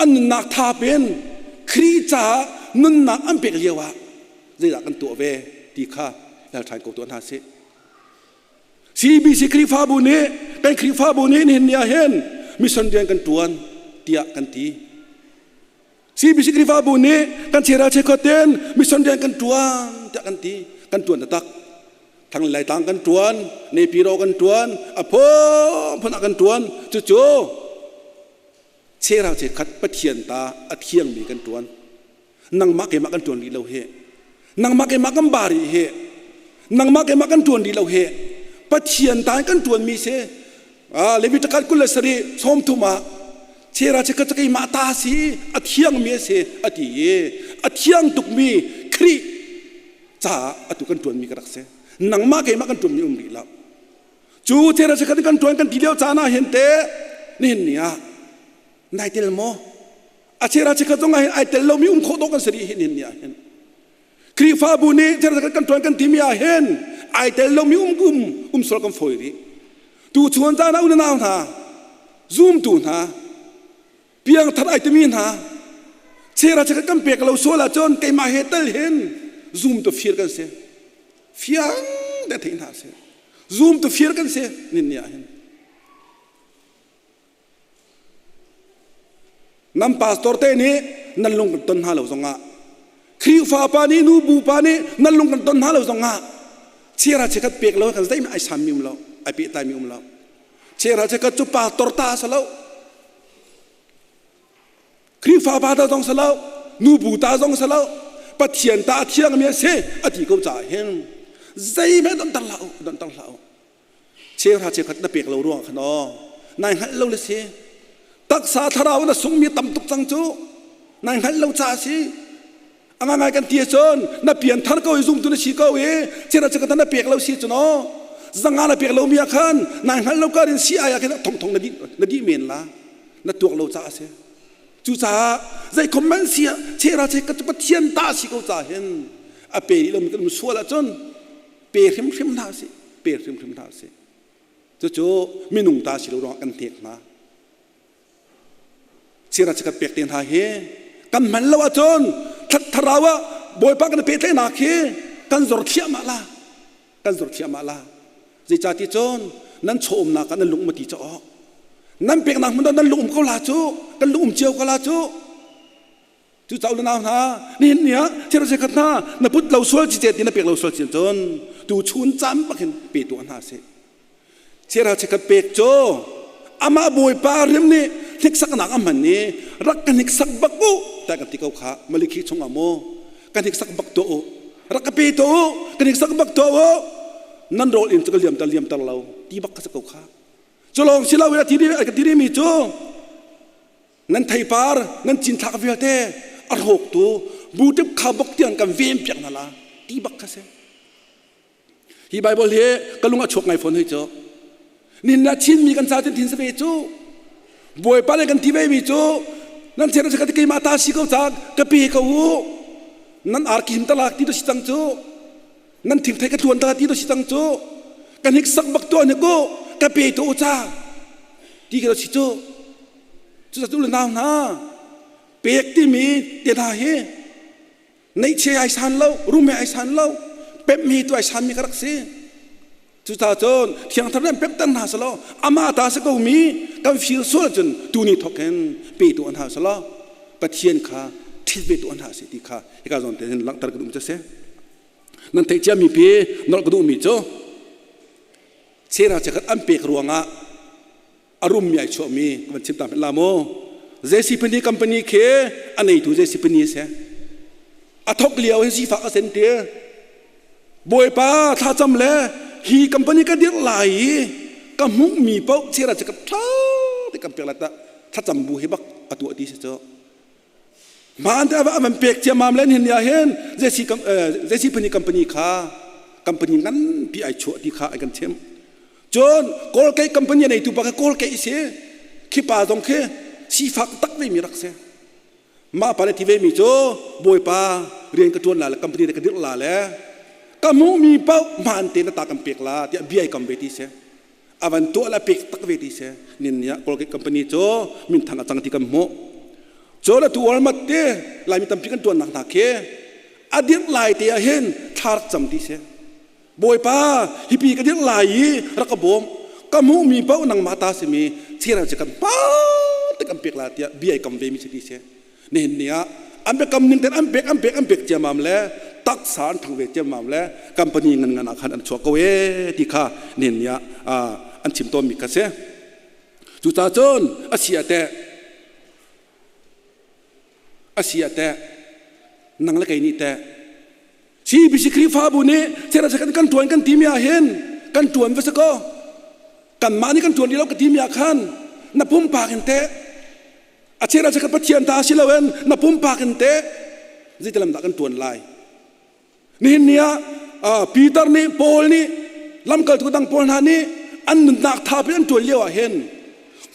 an nunnak thap in Khrih caah nunnak an pek lio ah zeidah kan tuah ve ti kha hal ṭhan ko tuah hna sih. CBC Khrihfabu nih kan Khrihfabu nih nihin ni ah hin mission rian kan ṭuan tiah kan ti. CBC Khrihfabu nih kan chera chekhat ten mission rian kan ṭuan tiah kan ti. Kan ṭuan taktak. Thang Laitlang kan ṭuan, Nepiro kan ṭuan, a phunphun ah kan ṭuan. Cucu chera chekhat Pathian ta a thiangmi kan ṭuan. Nangmah keimah kan ṭuan rih lo hi. Nangmah keimah kan ba rih hi. Nangmah keimah kan ṭuan rih lo hi. Pathian ta kan ṭuanmi si. Leviticus 27 sawmthum ah chera chekhat cu keimah ta si a thiangmi a si a ti i A thiang tukmi Khrih caah atu kan ṭuanmi ka rak si. Nangmah keimah kan ṭuanmi um rih lo. Cu thil a kan kan ṭuan kan ti lio caan ah hin teh nihin ni ah nai tel maw? A chera chikhat zong ah hin ai tel lomi um khawh dawh kan si rih hi nihin ni ah hin. Khrihfabu nih thil kan ṭuan kan timi ah hin ai tel lomi um um um sual kan fawi rih. Tu chuan caan ah unau hna, zumtu hna, piangthar ai timi hna, chera chikhat kan pek lo sual ahcun keimah he tel hin zum tu fir kan si. Fiang te theih hna sih. Zum tu fir kan si nin ni ah hin. Nan pastor te nih nan lung kan ton hna lo zongah Khrihfa pa nih nu bu pa nih nan lung kan ton hna lo zongah chiara chiakhat pek lo kan zeihmanh ai sammi um lo ai pehtlai mi um lo chiara chiakhat cu pastor ta sa lo Khrihfa pa ta zong sa lo nu bu ta zong sa lo Pathian ta a thiang mi a si a ti ko caah hin zeihmanh don tar hlah u don tar hlah u Cheuhra cheukhat na pek lo ruangah khan aw nai hngalh lo le si taksa thlarau na sungmi tam tuk cang cu nai hngalh lo ca si a ngai kan ti cun na pian thar ko i zumtu na si ko i cheuhra cheukhat na pek lo si cun aw zanga na pek lo mi ah khan nai hngalh lo kar in si ai ah khin thong thong na dih na dih men la na tuak lo ca si cucaah zei comment si ah cheuhra cheukhat cu Pathian ta si ko ca hin a pe rih lomi kan um sual ahcun pe hrimhrim hna sih pe hrimhrim hna sih cucu minung ta si lo ruangah kan hnek hna sira chikat pek te hna hi kan hman lo ahcun thlarau ah bawipa kan pehtlaihnak hi kan zor thliahmah la kan zor thliahmah la zeicati cun nan chawumnak ah nan lung um ti caw nan peknak hmun ah nan lung um ko la cu kan lung um cio ko la cu Cu ca nau hna nihin ni ah thil khat hna na put lo sual ci ti na pek lo sual ci cun tu chun cam bak hin pe tuah hna sih. Chera chikhat pek cu amah bawipa rim nih hniksaknak a hman i rak ka hniksak bak u tiah kan ti ko kha Malikhi chungah maw ka hniksak bak tuah u rak ka pe tuah u ka hniksak bak tuah u nan rawl in cu ka liamter liamter lo ti bak ka si ko kha cu lawng si lo in a ti mi cu Nan theipar nan cinthlak vialte a hrawktu buṭip kha bok tiang kan ven piak hna la ti bak kha si. Hi Bible hi ka lung a chuak ngai fawn hoi cu. Nin na Chinmi kan ca tin thin sa ve cu. Bawipa le kan ti ve mi cu nan thian ka keimah ta si ko ca ka pe ko u. Nan ar ki him talak ti to si cang cu. Nan thingthei ka tluan ta ti to si cang cu. Ka hnik sak bak tuah ne ko ka pe to u ca ti ka si cu. Cucu le nau hna pek timi te hna hi neihchia ai san lo rum he ai san lo pemh mi tu ai san mi ka rak si cucaah cun thiangthar nih an pemhter hna selaw amah ta si ko mi kan fir sual cun tuni thawk in pe tu an hau selaw Pathian kha ṭhit ve tu an hau si ti kha hika zawn te hin langhter ka duh mi cu si nan theih cia mi pi nolh ka duh mi cu chera chekhat an pek ruangah a rummi ai chuahmi ka van chim ta hmanh la mu JCPenney company khi a neitu JCPenney a si a thok lio hin sifak a sen ti bawipa thlacam le hi company ka dirh lai i ka hmuhmi paoh chira cu ka tha te kan pek lai ta thlacam bu hi bak a tuah ti si cu Hmaan te a van pek ciammam le nihin ni ah hin JCPenney company kha company nganpi ai chuah ti kha ai kan chimh. Cun Kawlkeih company a neitu pa kha Kawlkeih si. Khi pa zong khi sifak tak ve mi rak si. Mah pa le ti ve mi cu Bawipa rian ka ṭuan la le company ka dirh la le ka hmuhmi paoh hmaan te na ta kan pek la tiah bia i kam ve ti si. A van tuah le pek tak ve ti si nin ni ah Colgate company cu minthang a cang ti kan hmuh cun atu Walmart te Laimi tampi kan tuannak hna khi a dirh lai te ah hin thla rak cam ti si Bawipa hipi ka dirh lai i rak ka bawm ka hmuhmi paoh nangmah ta simi chera cu kan pa te kan pek la tiah bia i kam ve mi si ti si nihin ni ah an biakam ning ten an pek an pek an pek ciamam le taksa an thang ve ciamam le company ngan ngan ah khan an chuak ko e ti kha nihin ni ah an chim tawn mi kha si cucaah cun a si ah teh a si ah teh nang le kei nih teh CBC Khrihfabu nih kan kan tuan kan timi ah hin kan tuan va si ko kanmah nih kan tuan rih lo ka timi ah khan na pumpak in teh a chel ah Pathian ta si loin na pumpak in teh. Zeitilam dah kan ṭuan lai? Nihin ni ah Peter nih Paul nih lamkaltu dang pawl hna nih an nunnak tha an ṭuan lio ah hin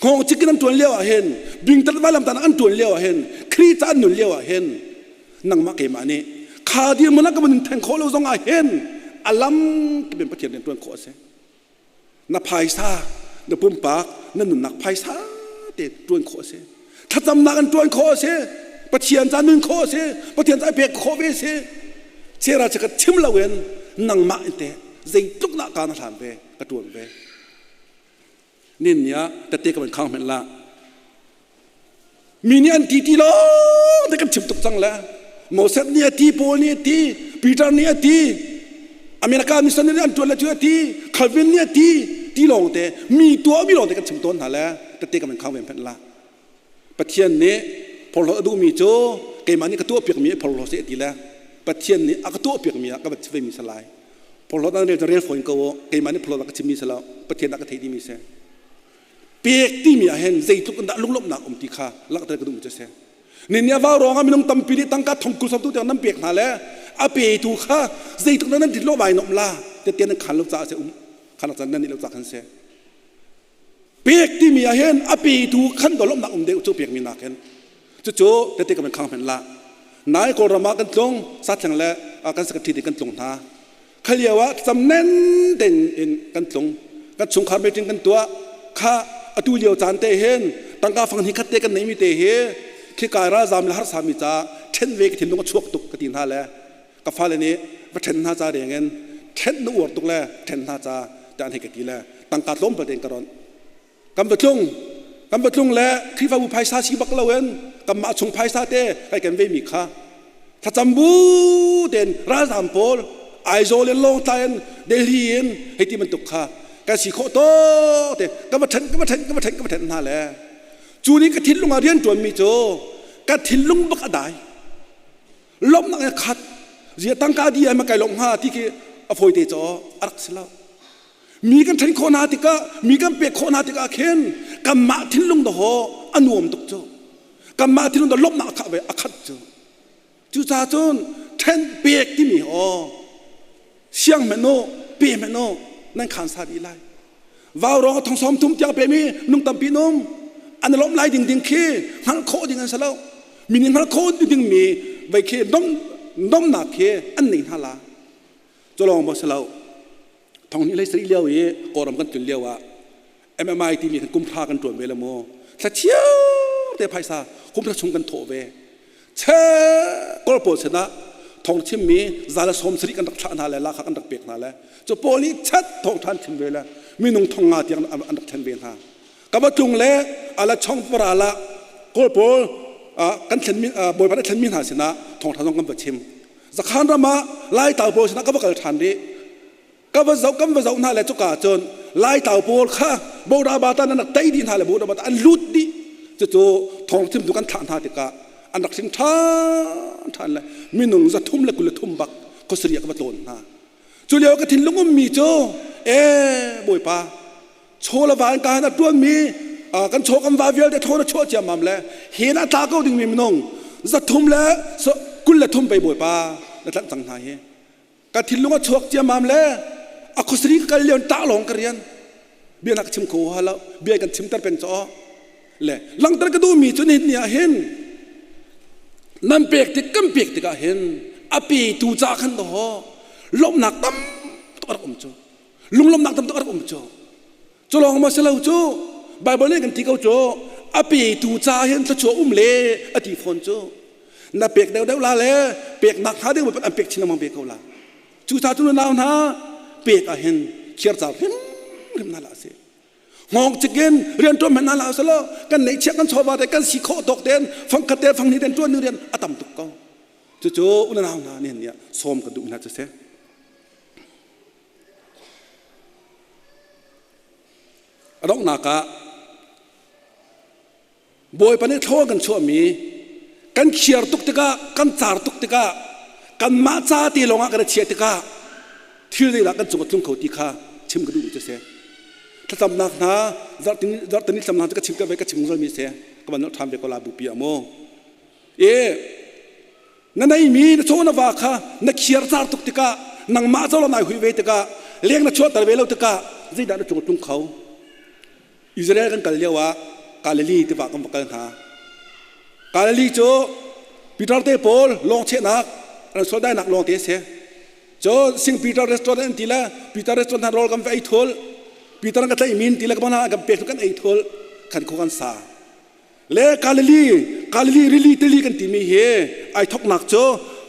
hngawng cik in an ṭuan lio ah hin bingtat vailamtan an ṭuan lio ah hin Khrih ca an nun lio ah hin nangmah keimah nih kha dirhmun ah ka van theng khawh lo zong ah hin a lam kip in Pathian rian ṭuan khawh a si. Na phaisa, na pumpak, na nunnak phaisa te ṭuan khawh a si. Thlacamnak in ṭuan khawh a si. Pathian ca nun khawh a si. Pathian ca pek khawh ve a si. Chera chikat chim loin nangmah in teh zeitluk dah ka na hlan ve, ka ṭuan ve. Nin ni ah tete ka van khang hmenh la. Mi nih an ti ti lawng te kan chim tuk cang le Moses nih a ti, Paul nih a ti, Peter nih a ti, America missionary nih an ṭuan le cu a ti, Calvin nih a ti, ti lawng te mi tuah mi lawng te kan chim tawn hna le tete ka van khang ve hmenh la. Pathian nih phorhlawt a duhmi cu keimah nih ka tuahpiakmi phorhlaw seh ti le Pathian nih a ka tuahpiakmi ah ka van chim mi si lai. Phorhlawt an rel cu rel fawn ko u. Keimah nih phorhlawt a ka chimmi si lo. Pathian a ka theih dimi si. Pek timi ah hin zeitluk in dah lunglawmhnak um ti kha langhter ka duhmi cu a si. Nin nih vau ruangah minung tampi nih tangka thongkul samtu tiang nan pek hna le a petu kha zeitluk nan dit lo vai nom la te nan khan lo caah se um khan chan nan nih lo ca khan se. Pek timi ah hin a petu khan dolomnak um deuh cu pekmi nakin cucu tete ka khang hmen la nai kawlram ah kan tlung satheng le kan secretary kan tlung hna kha lio ah cam nen ten in kan tlung kan chungkhar meeting kan tuah kha atu lio caan te hin tangka fang hi khat te kan nei mi te hi khi kai ralzam le harsa mi ca then ve ka thinlung a chuak tuk ka ti hna le ka fale nih va then hna ca deng in then na uar tuk le then hna ca te an hei ka ti le tangka tlawmpal tein ka ronh kan va tlung kan va tlung le Khrihfabu phaisa si bak loin kanmah chung phaisa te kai kan ve mi kha thlacam bu tein ralzam pawl Aizawl in Lawngtlai in Delhi in hei ti bantuk kha kan si khawh to te ka va then ka va then ka va then ka va then hna le cu nih ka thinlung ah rian ṭuan mi cu ka thinlung bak a dai lawmhnak in khat zia tangka di ai ma kai lawmh hnga ti khi a fawi te caw a rak si lo Mi kan ṭhen khawh hna tikah, mi kan pek khawh hna tikah khin kanmah thinlung dawh a nuam tuk cu. Kanmah thinlung dawh lawmhnak a khah ve a khat cu. Cucaah cun ṭhen pek timi aw siang hmenh u, pe hmenh u, nan khaan sa dih lai. Vau rawng thong sawm thum tiang pemi nung tampi num an lawmh lai ding ding khi hngalh khawh ding an si lo. Mi nih hngalh khawh ding mi vei khi nom nomnak khi an nei hna la. Cu lawng maw si lo. Thong hnih hlei sarih lio i Kawlram kan tlun lio ah MMI timi kan kum thla kan ṭuan ve le mu thla chiar te phaisa kum thla chung kan thawh ve che kawl pawl sinah thong chimmi zala sawm sarih kan rak thlah hna le lakha kan rak pek hna le cu pawl nih chat thong ṭhan chim ve le minung thong nga tiang an rak thlen ve hna ka va tlung le ala chong para la kawl pawl kan thlen mi bawipa nih thlen mi hna sinah thawngṭha zong kan va chim Zakhan ram ah Laitau pawl sinah ka va kal ṭhan rih. Ka va zoh kan va zoh hna le cuka cun Laitau pawl kha Bodabata an rak tei dih hna le Bodabata an lut dih. Cucu thawngthimtu kan thlah hna tikah an rak hring ṭhan ṭhan le minung 323 bak khuasari ah ka va tlawn hna. Cu lio ka thinlung ummi cu ee Bawipa chaw le va in ka han a ṭuanmi kan chaw kan va vialte thawn a chuah ciammam le hin a tla ko dingmi minung 323 pei bawipa na tlanh cang hna hi ka thinlung a chuak ciammam le a khosri ka kal lio tah lawng ka rian bia na ka chim kho ha lo bia kan chimter peng chaw le langter ka duhmi cu nihin ni ah hin nan pek tik kan pek tikah hin a petu ca khan do lawmhnak tam tuk a rak um cu lunglawmhnak tam tuk a rak um cu cu lawng maw si lo cu Bible nih kan ti ko cu a petu ca hin thluachuah um le a ti fawn cu na pek deuhdeuh la le peknak hnga ding an pek chin lengmang ve ko la cu ca cu nau hna pek ah hin khiar car hrimhrim hna la si hngawng cikin rian ṭuan hmanh hna la selaw kan neihchiah kan chawva te kan si khawh tawk ten fangkhat te fanghnih ten ṭuan ding rian a tam tuk ko cucu unau hna nih nih sawm ka duh hna cu si A donghnak ah Bawipa nih thlaw kan chuahmi kan khiar tuk tikah kan car tuk tikah kanmah ca te lawngah kan i chiah tikah thil zeidah kan cung a tlung kho ti kha chim ka duhmi cu si. Thlacamnak hna zarhtini zarhtini thlacamnak cu ka chim ka ve ka chim zalmi si ka van ṭhan ve ko la bupi ah mu. E. Na neimi na chaw na va kha na khiar car tuk tikah nangmah colo nai hui ve tikah leng na chuahter ve lo tikah zeidah na cung tlung kho? Israel kan kal lio ah Galilee tiva kan va kal hna. Galilee cu Peter te pawl lawng chehnak an sualdainak lawng te a si. Cun Sing Peter restaurant an ti le Peter restaurant hna rawl kan va ei thul. Peter ka tlaih min ti le ka mana kan pek kan ei thul khan khu kan sa. Le Galilee Galilee rili tili kan timi hi ai thoknak cu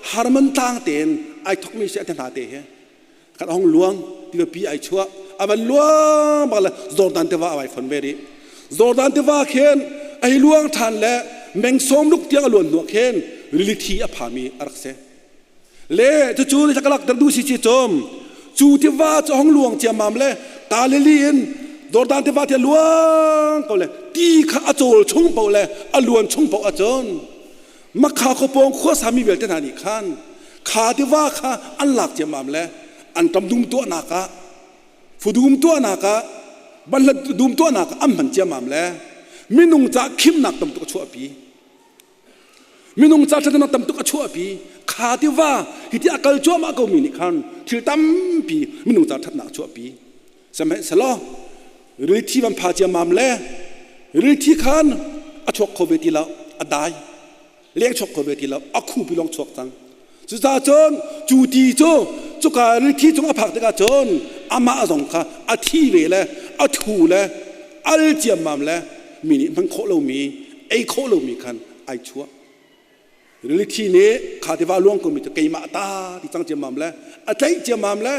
Harmon tlang tein ai thokmi si a te hna te hi. Kan hong luang tiva pi ai chuah a van luang bak le Jordan tiva a vai fon ve rih. Jordan tiva khin ai luang ṭhan le meng sawm ruk tiang a luan hnuah khin rili thi a phami a rak si. Le cucu ni thlakalak ter du si chi chom cu tiva cu hong luang ciammam le Galilee in Jordan tiva ti luang ko le ti kha a cawl chung po le a luan chung po ahcun Makha khuapawng khuasa mi vialte hna nih khan kha tiva kha an lak ciammam le an ṭam dum tuahnak ah fudum tuahnak ah banhla dum tuahnak ah an hman ciammam le minung ca khimnak tam tuk a chuahpi. Minung ca ṭhatnak tam tuk a chuahpi. Kha tiva hiti a kal cuahmah ko mi nih khan thil tampi minung ca ṭhatnak a chuahpi. Sihmanhsehlaw rili thi van pha ciammam le rili thi khan a chuak kho ve ti lo, a dai. Leng chuak kho ve ti lo, a khupi lawng chuak cang. Cucaah cun cu ti cu cuka rili thi cung a phak tikah cun amah zong kha a thi ve le a thu le al ciammam le mi nih hman khawh lomi ei khawh lomi khan ai chuah. Rili thi nih kha tiva luang komi cu keimah ta ti cang ciammam le a tlaih ciammam le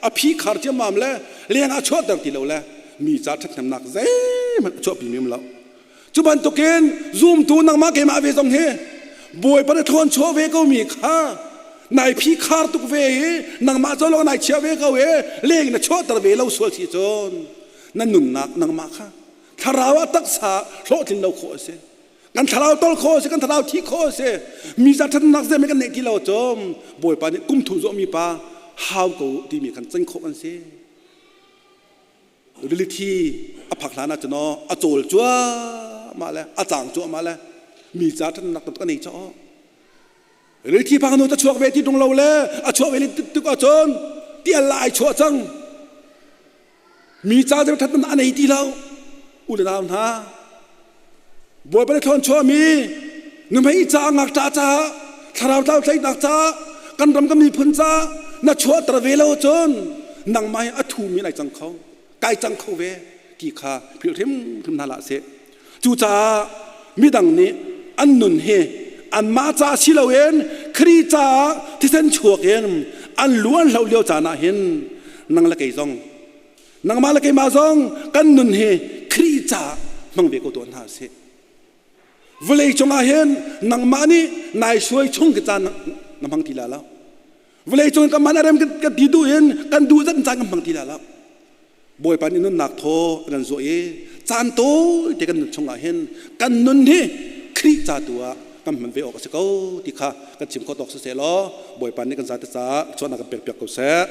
a phi khar ciammam le leng ah chuahter ti lo le mi ca ṭhathnemnak zeihmanh a chuahpi mi um lo. Cu bantukin zumtu nangmah keimah ve zong hi Bawipa na thawn chuah ve ko mi kha nai phi khar tuk ve i nangmah cu lawng nai chiah ve ko i leng na chuahter ve lo sual si cun na nunnak nangmah kha thlarau ah taksa hlawhtlin lo khawh a si. Kan thlarau tol khawh a si, kan thlarau thi khawh a si. Mi za ṭhatnak zeihmanh kan neih ti lo cun Bawipa nih kum thum zawhmi pa hau ko timi kan can khawh kan si. Rili thi a phak hlan ah cun a cawl cuahmah le a cang cuahmah le mi ca ṭhatnak tam kan ei caw. Rili thi phak hnu ta chuak ve ti ṭung lo le a chuak ve tuk ahcun tial la ai chuah cang. Mi ca cu ṭhatnak an ei ti lo. U le nau hna, Bawipa le thawn chuahmi nuhmei ca ngakṭah caah thlarau tlau tlaihnak caah kan ram kan miphun caah na chuahter ve lo cun nangmah hi a thumi nai cang kho kai cang kho ve ti kha philh hrimhrim hna hlah seh. Cucaah midang nih an nun hi anmah ca si loin Khrih caah thisen chuak in an lu an hloh lio caan ah hin nang le kei zong nangmah le keimah zong kan nun hi Khrih caah hmang ve ko tuah hna sih. Vawlei cungah hin nangmah nih nai suai chung khi caan na hmang ti la lo. Vawlei cung kan man a rem kan ti duh in kan duh zat caan kan hmang ti la lo. Bawipa nih nunnak thaw a kan zuah i caan tawi te kan nun chungah hin kan nun hi Khrih ca tu ah kan hman ve awk a si ko ti kha kan chim khawh tawk siseh law Bawipa nih kan zate caah chuahnak kan pek piak ko seh.